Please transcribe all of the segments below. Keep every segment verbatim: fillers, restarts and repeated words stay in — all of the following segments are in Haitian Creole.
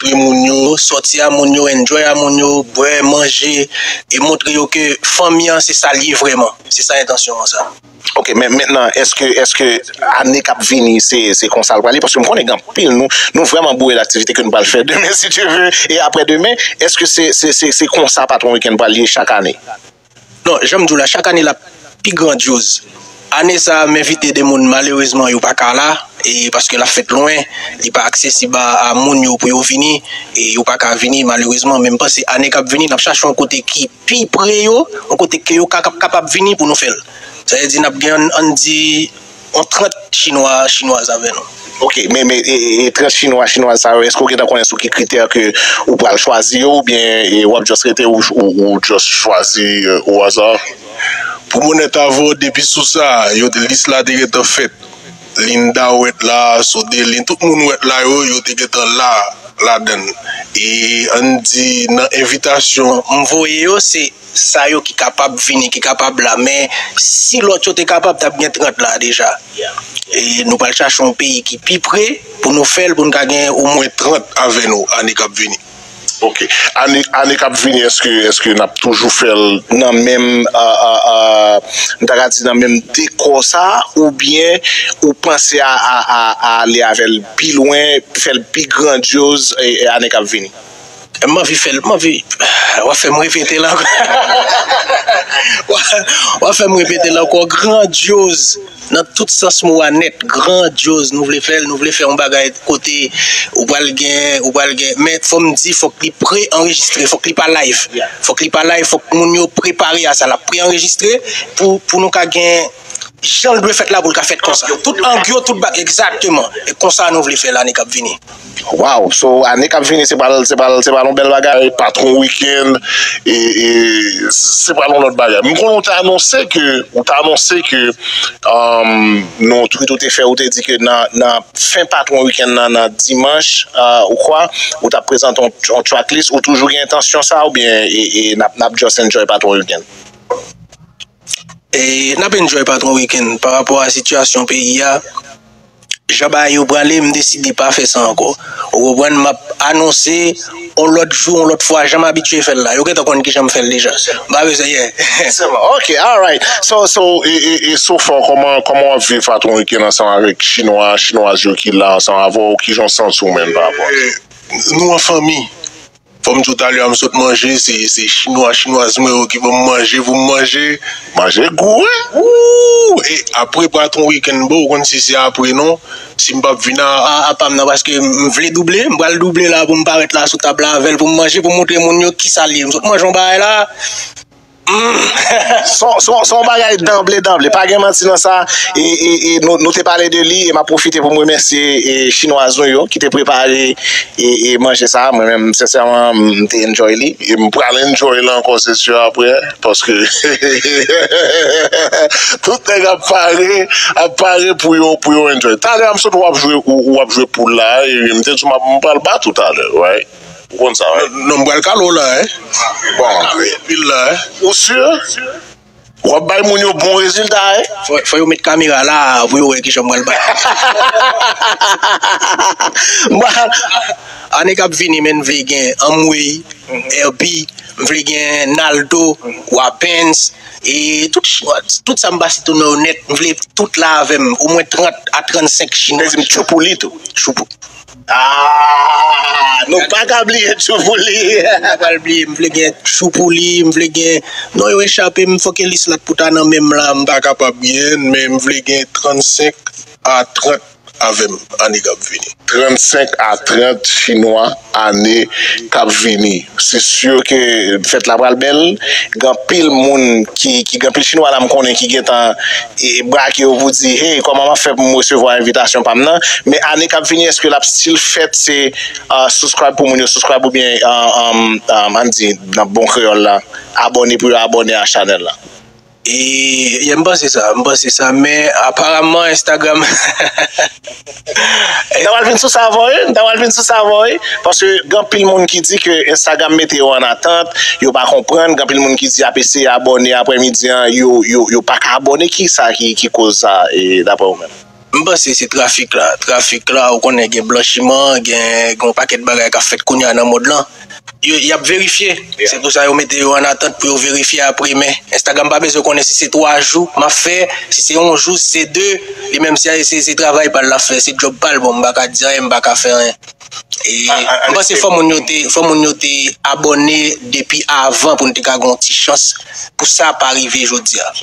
rankontre moun yo, sòti a moun yo, enjoy a moun yo, bwè, manje, e montre yo ke fanmi an se sa l ye vrèman. Se sa entansyon an sa. Ok, men mentnan, èske èske ane k ap vini, se se konsa l pral ye? Paske m konnen gen anpil, nou nou vrèman boure d aktivite ke nou pral fè demen, si Dye ve, e aprè demen. Èske se se se se konsa Patwon Weekend pral ye chak ane? Non, jan m di w la, chak ane l ap pi grandyoz. Ane sa a, m envite de moun, malerezman, yo pa ka la, e paske l ap fèt lwen, li pa aksesib a, a moun yo pou yo vini, e yo pa ka vini, malerezman, men m panse ane k ap vini, n ap chache yon kote ki pi pre yo, yon kote ke yo ka, kapab vini pou nou fè l. Sa vle di, n ap gen, ann, ann di, yon trant Chinwa, Chinwaz avè nou. Ok, men men e, e, e trant Chinwa, Chinwaz sa yo, èske w gentan konnen sou ki kritè ke ou pral chwazi yo, oubyen e, w ap just rete ou, ou, ou just chwazi e, o aza? Pou m onèt avè w, depi sou sa, yo te, lis la te gentan fèt. Linda w wèt la, Sodelin, tout moun w wèt la yo, yo te gentan la ladan l. E ann di nan envitasyon. M voye yo, se sa yo ki kapab vini, ki kapab la. Men si lòt yo te kapab, t ap gen trant la deja. E nou pral chache yon peyi ki pi pre pou nou fè l, pou n ka gen omwen trant avè nou ane k ap vini. Ok. Ane, ane k ap vini, èske, èske n ap toujou fè l nan menm, a, a, a, m ta ka di nan menm dekò sa, oubyen ou panse a, a, a, a ale avè l pi lwen, fè l pi grandyoz e, e ane k ap vini? M anvi fè l, m anvi. W ap fè m repete l ankò. W ap fè m repete l ankò. Grandyoz. Nan tout sans mo a nèt, grandyoz, nou vle fè l, nou vle fè yon bagay kote ou pral gen, ou pral gen, men fò m di, fòk li pre-anrejistre, fòk li pa live. Fòk li pa live, fòk moun yo prepare a sa, l ap pre-anrejistre pou, pou nou ka gen jan l dwe fèt la pou l ka fèt konsa. Tout ang yo, tout bagay, egzakteman. E konsa nou vle fè l ane k ap vini. Wow, so ane k ap vini se pral se pral se pral yon bèl bagay, Patwon Weekend, e, e se pral yon lòt bagay. M konnen w te anonse ke, ou te anonse ke um, nan yon tweet ou te fè, ou te di ke nan, nan fen Patwon Weekend nan, nan dimanch, uh, ou kwa, ou t ap prezante yon, yon tracklist, ou toujou gen entansyon sa, oubyen e, e n ap, n ap just enjoy Patwon Weekend? E n ap enjoy Patwon Weekend pa rapò a sitiyasyon peyi a. Jan bagay yo prale, m deside pa fè sa ankò. Ou konprann, m ap anonse yon lòt jou, yon lòt fwa, jan m abitye fè l la. Yo gentan konn kijan m fè l deja. M pa bezwen, yeah. Sèlman. Ok, alright. So, so, e, e, e so far, kòman, kòman w ap viv Patwon Weekend ansanm avèk Chinwa, Chinwaz yo ki la ansanm avè w? Kijan w santi w menm pa rapò a sa? Nou an fanmi. Fò m di w talè a m sot manje, se se chinwa, chinwaz mwen yo ki ban m manje pou m manje. Manje gou wi. Ooh, e apre Patwon Weekend bon, ou konn si se apre non, si m p ap vin a. A, a pa m nan, paske m vle double, m pral double la pou m parèt la sou tab la avè l, pou m manje, pou m montre moun yo kisa l ye. M sot manje yon bagay la. Se yon bagay danble danble, pa gen manti nan sa. E, e, e nou, nou te pale de li, e m ap pwofite pou m remèsye e, chinwaz nou yo ki te prepare e, e manje sa. Mwen menm, sensèman, m te enjoy li. E m pral enjoy li ankò, se si, apre, paske tout nèg ap pare, ap pare pou yo, pou yo enjoy. Talè a m sot w ap jwe, ou, ou ap jwe poul la, e m te di w m ap, m pral bat ou talè, right? Ou konn sa, wi. Non, m pral kale w la, hein. Bon. Anpil la, hein. Ou si? W ap bay moun yo bon rezilta, hein. Fò, fò yo met kamera la pou yo wè kijan m pral bat. Bon, ane k ap vini, men, m vle gen Amway, Herbie, m vle gen Naldo, Wapens, e tout, tout sa m pa site non yo nèt, m vle tout la avè m, omwen trant a trannsenk chinwa. Vle di m Tchoupouli tou. Tchoupou. Ah, nou pa ka bliye Tchoupouli. M pa pral bliye, m vle gen Tchoupouli, m vle gen. Non, yo echape m, fòk lis la t pou ta nan men m la, m pa kapab gen, men m vle gen trannsenk a trant avè m ane k ap vini. Trannsenk a trant chinwa ane k ap vini. Se si ke fèt la pral bèl. Gen anpil moun ki, ki gen anpil chinwa la m konnen ki gentan e, brake yo pou di, hey, kòman m ap fè pou m resevwa envitasyon pa m nan? Men ane k ap vini, èske l ap still fèt? Se uh, subscribe pou moun yo subscribe oubyen uh, um, um, ann di nan bon kreyòl la, abòne pou yo abòne a chanèl la? E, yeah, m panse sa, m panse sa, men aparaman Instagram. M ta pral vin sou sa avè w, wi. M ta pral vin sou sa avè w, wi. Paske gen anpil moun ki di ke Instagram mete yo an atant, yo pa konprann. Gen anpil moun ki di y ap eseye abòne aprèmidi an, yo, yo, yo pa ka abòne. Kisa ki, ki koz sa, e, daprè ou menm? M panse se trafik la. Trafik la, ou konnen gen blanchiman, gen, gen yon pakèt bagay k ap fèt kounye a nan mond lan. Yo, y ap verifye. Se pou sa yo mete yo an atant pou yo verifye apre. Men Instagram pa bezwen konnen si se twa jou m ap fè, si se yon jou, si se de. Li menm se, se, se travay pa l l ap fè, se djòb pa l. Bon, m pa ka di anyen, m pa ka fè anyen. E m panse fò moun yo te, fò moun yo te abòne depi avan pou n te ka gen yon ti chans pou sa pa rive jodi a.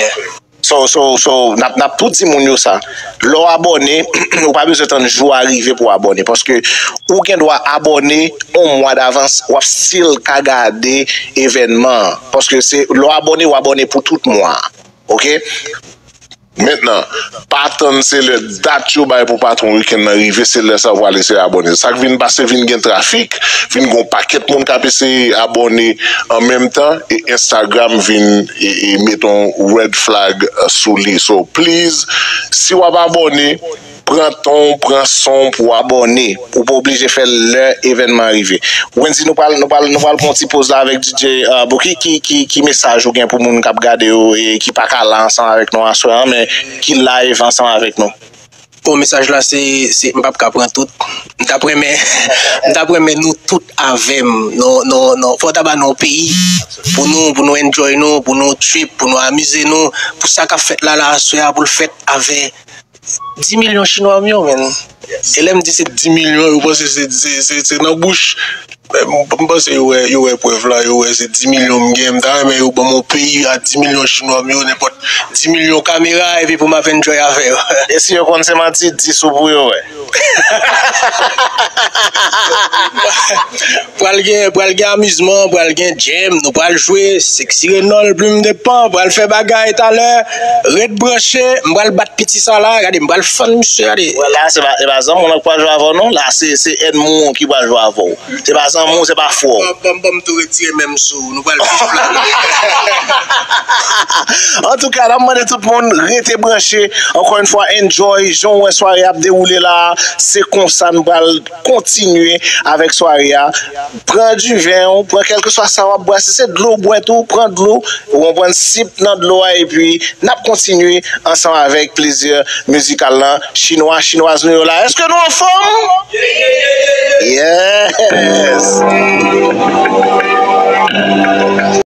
Yeah. So, so, so, n ap, n ap tou di moun yo sa. Lè w abòne, ou pa bezwen tann jou a rive pou w abòne. Paske ou gen dwa abòne yon mwa davans, w ap still ka gade evènman an. Paske se, lè w abòne, w abòne pou tout mwa a. Oke? Mentnan, pa tann se lè dat yo bay pou patwon wikenn nan rive, se lè sa w prale se abòne. Sa k vin pase vin gen trafik, vin gen yon pakèt moun k ap eseye abòne an menm tan, e Instagram vin e, e mete yon red flag uh, sou li. So, please, si w ap abòne, pran tan w, pran san w pou w abòne. Ou pa oblije fè l lè evènman an rive. Wendy, nou pral, nou pral, nou pral pran yon ti poz la avèk D J uh, Bookie. Ki, ki, ki mesaj ou gen pou moun k ap gade yo e ki pa ka la ansanm avèk nou aswè an, men ki live ansanm avèk nou? Bon, mesaj la, se, se, m p ap ka pran tout. M t ap renmen, m t ap renmen nou tout avè m. Non, non, non. Fò w ta ba nou yon peyi pou nou, pou nou enjoy nou, pou nou trip, pou nou amize nou, pou sa k ap fèt la, la, aswè a, pou l fèt avè dis milyon Chinwa m yo, menn. E lè m di se dis milyon, yo panse se, se, se, se nan bouch. M, m panse yo wè, yo wè prèv la, yo wè se dis milyon m gen. M ta renmen yo ban m yon peyi a dis milyon Chinwa m yo, nenpòt dis milyon kamera, epi pou m ap enjoy avè yo. E si yo konn se manti, dis ou pou yo wè. Pral gen, pral gen amizman, pral gen jam, nou pral jwe, Sexy Renol, Plume de Pan, pral fè bagay talè, ret branche, m pral bat piti sa la, gade, m pral fann misye, gade. Wè la, se pa, se pa zanmi w nan k pral jwe avè w non, la se, se ènmi w ki pral jwe avè w. Se pa zanmi w, se pa frè w. Ban, ban, ban m tou retire men m sou ou, nou pral plis plat. Antouka, n ap mande tout moun rete branche. Ankò yon fwa, enjoy jan w wè sware ap dewoule la. Se konsa n pral kontinye avèk sware a. Pran diven w, pran kèlkeswa sa w ap bwè. Si se dlo w bwè tou, pran dlo. Ou konprann, sip nan dlo a, epi n ap kontinye ansanm avèk plezi mizikal lan. Chinwa, chinwaz nou yo la. Èske nou anfòm? Yes!